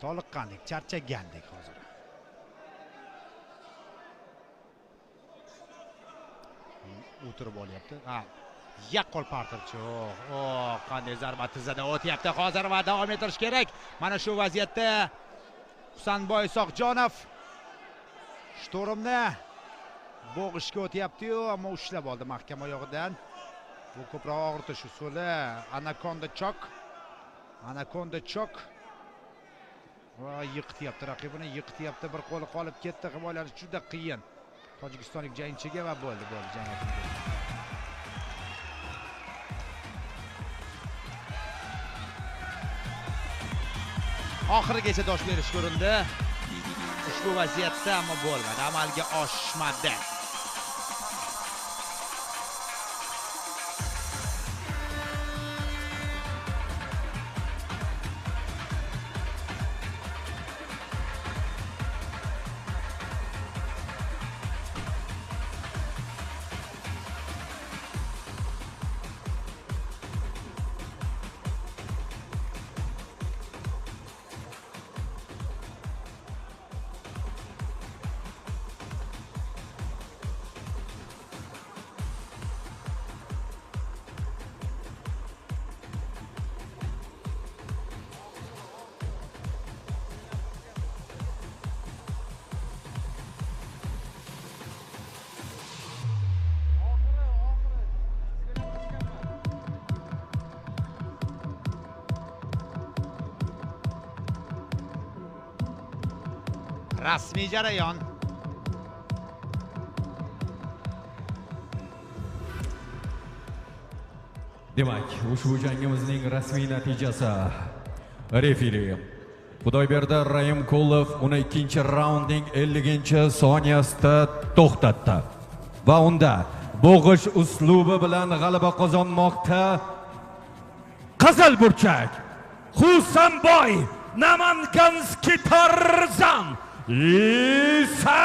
Toliqqandek, charchagandek hozir. O'tirib olyapti. Ha, yaqqol parterchi. Oh, qanday zarba tizzadan o'tyapti hozir va davom ettirish kerak. Mana shu vaziyatda Husanboy Isoqjonov shturmni bo'g'ishga o'tyapti-yu, ammo ushlab oldi mahkam oyog'idan. Bu ko'proq og'ritish usuli. Anakonda chok. Anakonda chok. Va yiqityapti raqibini, yiqityapti. Bir qo'li qolib ketdi. Himoyalanish juda qiyin tojikistonlik jangchiga va bo'ldi, bo'ldi jang. Oxirigacha dosh berish ko'rindi. Ushbu vaziyatda ammo bo'lmadi, amalga oshmadi. Rasmiy jarayon. Demak, ushbu jangimizning rasmiy natijasi referi Xudoyberdi Rahimqulov uni 2-raundning 50-soniyasida to'xtatdi. Va unda bo'g'ish uslubi bilan g'alaba qozonmoqda Qizil burchak Husanboy Namanganskiy Tarzan Isakjonov.